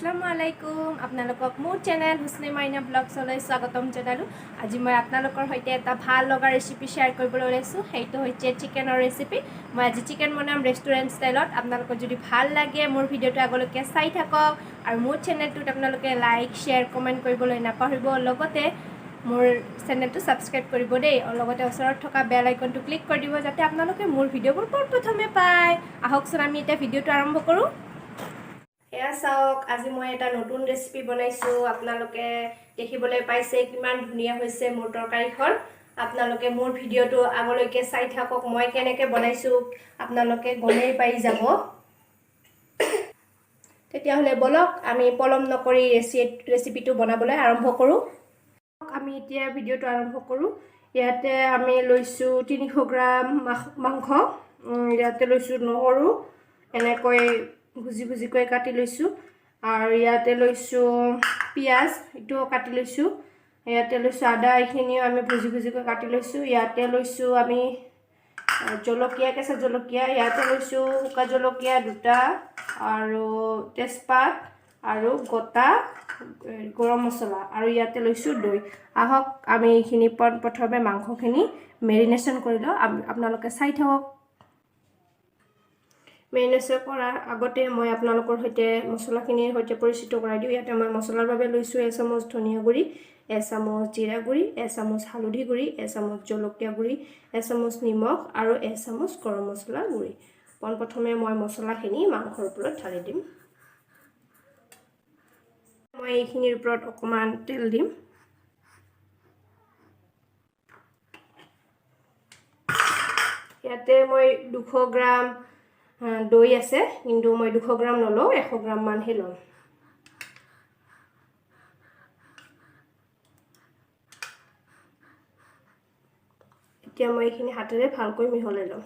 আসসালামু আলাইকুম। আপোনালোকক মোৰ চেনেল হুছনে মাইনা ব্লগছলৈ স্বাগতম জনালোঁ। আজি মই আপোনালোকৰ সৈতে এটা ভাল লগা ৰেচিপি শ্বেয়াৰ কৰিবলৈ ওলাইছোঁ, সেইটো হৈছে চিকেনৰ ৰেচিপি। মই আজি চিকেন বনাম ৰেষ্টুৰেণ্ট ষ্টাইলত। আপোনালোকৰ যদি ভাল লাগে মোৰ ভিডিঅ'টো আগলৈকে চাই থাকক আৰু মোৰ চেনেলটোত আপোনালোকে লাইক, শ্বেয়াৰ, কমেণ্ট কৰিবলৈ নাপাহৰিব। লগতে মোৰ চেনেলটো ছাবস্ক্ৰাইব কৰিব দেই, আৰু লগতে ওচৰত থকা বেল আইকনটো ক্লিক কৰি দিব যাতে আপোনালোকে মোৰ ভিডিঅ'বোৰ পোনপ্ৰথমে পায়। আহকচোন, আমি এতিয়া ভিডিঅ'টো আৰম্ভ কৰোঁ। এয়া চাওক, আজি মই এটা নতুন ৰেচিপি বনাইছোঁ। আপোনালোকে দেখিবলৈ পাইছে কিমান ধুনীয়া হৈছে মোৰ তৰকাৰীখন। আপোনালোকে মোৰ ভিডিঅ'টো আগলৈকে চাই থাকক, মই কেনেকৈ বনাইছোঁ আপোনালোকে গমেই পাই যাব। তেতিয়াহ'লে ব'লক, আমি পলম নকৰি ৰেচিপিটো বনাবলৈ আৰম্ভ কৰোঁ। আমি এতিয়া ভিডিঅ'টো আৰম্ভ কৰোঁ। ইয়াতে আমি লৈছোঁ 300 গ্ৰাম মাংস। ইয়াতে লৈছোঁ নহৰু, এনেকৈ ভুজি ভুজিকৈ কাটি লৈছোঁ। আৰু ইয়াতে লৈছোঁ পিঁয়াজ, এইটোও কাটি লৈছোঁ। ইয়াতে লৈছোঁ আদা, এইখিনিও আমি ভুজি ভুজিকৈ কাটি লৈছোঁ। ইয়াতে লৈছোঁ আমি জলকীয়া, কেঁচা জলকীয়া। ইয়াতে লৈছোঁ শুকান জলকীয়া দুটা আৰু তেজপাত আৰু গোটা গৰম মছলা আৰু ইয়াতে লৈছোঁ দৈ। আহক, আমি এইখিনি প্ৰথমে মাংসখিনি মেৰিনেশ্যন কৰি লওঁ। আপোনালোকে চাই থাকক। মেৰিনেশ্যন কৰাৰ আগতে মই আপোনালোকৰ সৈতে মছলাখিনিৰ সৈতে পৰিচিত কৰাই দিওঁ। ইয়াতে মই মছলাৰ বাবে লৈছোঁ এচামুচ ধনিয়া গুড়ি, এচামুচ জিৰা গুড়ি, এচামুচ হালধি গুড়ি, এচামুচ জলকীয়া গুড়ি, এচামুচ নিমখ আৰু এচামুচ গৰম মছলা গুড়ি। পোনপ্ৰথমে মই মছলাখিনি মাংসৰ ওপৰত ঢালি দিম। মই এইখিনিৰ ওপৰত অকণমান তেল দিম। ইয়াতে মই 200 গ্ৰাম দৈ আছে, কিন্তু মই 200 গ্ৰাম নলওঁ, 100 গ্ৰামমানহে ল'ম। এতিয়া মই এইখিনি হাতেৰে ভালকৈ মিহলাই ল'ম।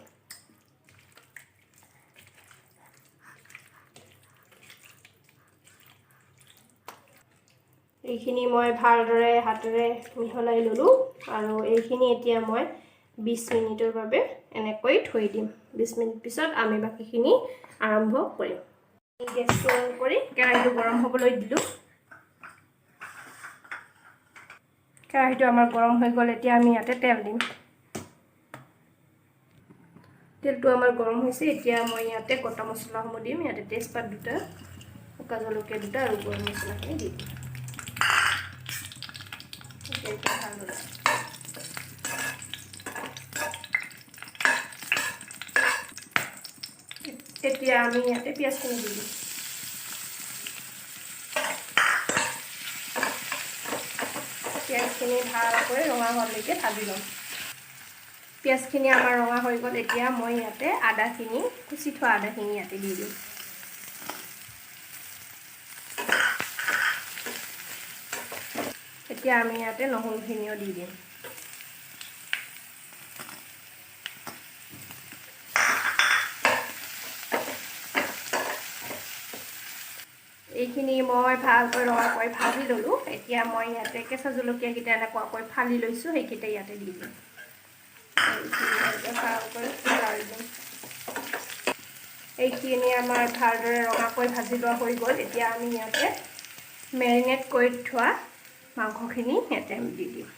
এইখিনি মই ভালদৰে হাতেৰে মিহলাই ল'লোঁ আৰু এইখিনি এতিয়া মই 20 মিনিটৰ বাবে এনেকৈ থৈ দিম। 20 মিনিট পিছত আমি বাকীখিনি আৰম্ভ কৰিম। গেছটো অন কৰি কেৰাহীটো গৰম হ'বলৈ দিলোঁ। কেৰাহীটো আমাৰ গৰম হৈ গ'ল। এতিয়া আমি ইয়াতে তেল দিম। তেলটো আমাৰ গৰম হৈছে। এতিয়া মই ইয়াতে গোটা মছলাসমূহ দিম। ইয়াতে তেজপাত দুটা, শুকান জলকীয়া দুটা আৰু গৰম মছলাখিনি দি দিম। এতিয়া ভালদৰে এতিয়া আমি ইয়াতে পিঁয়াজখিনি দি দিম। পিঁয়াজখিনি ভালকৈ ৰঙা হোৱালৈকে ভাজি ল'ম। পিঁয়াজখিনি আমাৰ ৰঙা হৈ গ'ল। এতিয়া মই ইয়াতে আদাখিনি, কুচি থোৱা আদাখিনি ইয়াতে দি দিম। এতিয়া আমি ইয়াতে নহৰুখিনিও দি দিম। এইখিনি মই ভালকৈ ৰঙাকৈ ভাজি ল'লোঁ। এতিয়া মই ইয়াতে কেঁচা জলকীয়াকেইটা এনেকুৱাকৈ ফালি লৈছোঁ, সেইকেইটা ইয়াতে দি দিম। এইখিনি ভালকৈ লাৰি দিম। এইখিনি আমাৰ ভালদৰে ৰঙাকৈ ভাজি লোৱা হৈ গ'ল। এতিয়া আমি ইয়াতে মেৰিনেট কৰি থোৱা মাংসখিনি ইয়াতে আমি দি দিম।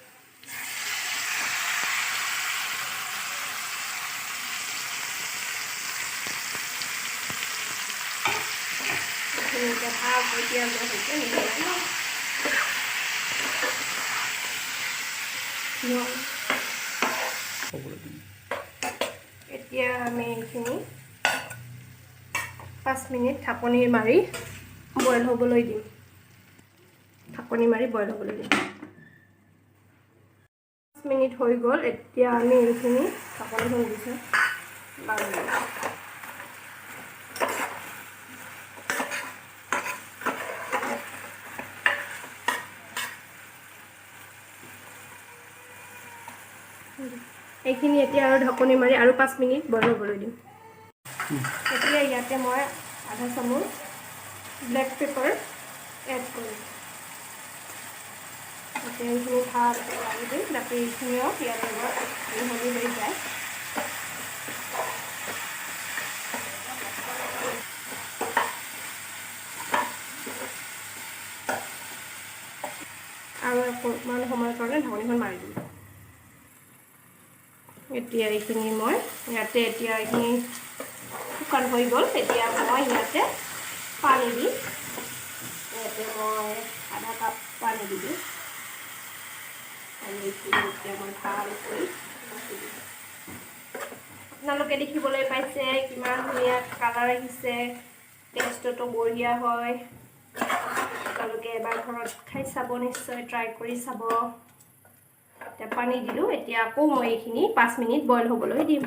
এইখিনি এতিয়া ভালকৈ পিঁয়াজৰ সৈতে মিহলাই ল'ম। হ'বলৈ দিম। এতিয়া আমি এইখিনি 5 মিনিট ঢাকনি মাৰি বইল হ'বলৈ দিম। ঢাকনি মাৰি বইল হ'বলৈ দিম। 5 মিনিট হৈ গ'ল। এতিয়া আমি এইখিনি ঢাকনিখন দিছোঁ লাৰি দিম। এইখিনি এতিয়া আৰু ঢাকনি মাৰি আৰু 5 মিনিট বইল হ'বলৈ দিম। এতিয়া ইয়াতে মই আধা চামুচ ব্লেক পেপাৰ এড কৰিম। এতিয়া এইখিনি ভালকৈ লাৰি দিম যাতে এইখিনিও ইয়াৰ লগত মিহলি হৈ যায়। কাৰণে ঢাকনিখন মাৰি দিলোঁ। এতিয়া এইখিনি মই ইয়াতে, এতিয়া এইখিনি শুকান হৈ গ'ল। এতিয়া মই ইয়াতে পানী দিম। ইয়াতে মই আধা কাপ পানী দি দিম আৰু এইখিনি এতিয়া মই ভালকৈ বাকি দিম। আপোনালোকে দেখিবলৈ পাইছে কিমান ধুনীয়া কালাৰ আহিছে। টেষ্টটো বঢ়িয়া হয়। আপোনালোকে এবাৰ ঘৰত খাই চাব, নিশ্চয় ট্ৰাই কৰি চাব। এতিয়া পানী দিলোঁ। এতিয়া আকৌ মই এইখিনি 5 মিনিট বইল হ'বলৈ দিম।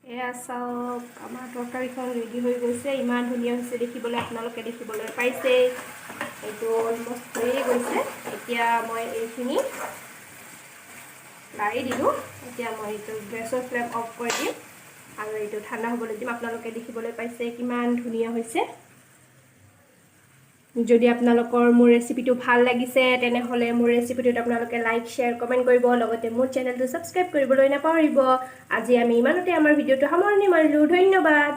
এয়া চাওক, আমাৰ তৰকাৰীখন ৰেডি হৈ গৈছে। ইমান ধুনীয়া হৈছে দেখিবলৈ, আপোনালোকে দেখিবলৈ পাইছে। এইটো অলমষ্ট হৈয়ে গৈছে। এতিয়া মই এইখিনি লাৰি দিলোঁ। এতিয়া মই এইটো গেছৰ ফ্লেম অফ কৰি দিম আৰু এইটো ঠাণ্ডা হ'বলৈ দিম। আপোনালোকে দেখিবলৈ পাইছে কিমান ধুনীয়া হৈছে। যদি আপোনালোকৰ মোৰ ৰেচিপিটো ভাল লাগিছে, তেনেহ'লে মোৰ ৰেচিপিটোত আপোনালোকে লাইক, শ্বেয়াৰ, কমেণ্ট কৰিব। লগতে মোৰ চেনেলটো ছাবস্ক্ৰাইব কৰিবলৈ নাপাহৰিব। আজি আমি ইমানতে আমাৰ ভিডিঅ'টো সামৰণি মাৰিলোঁ। ধন্যবাদ।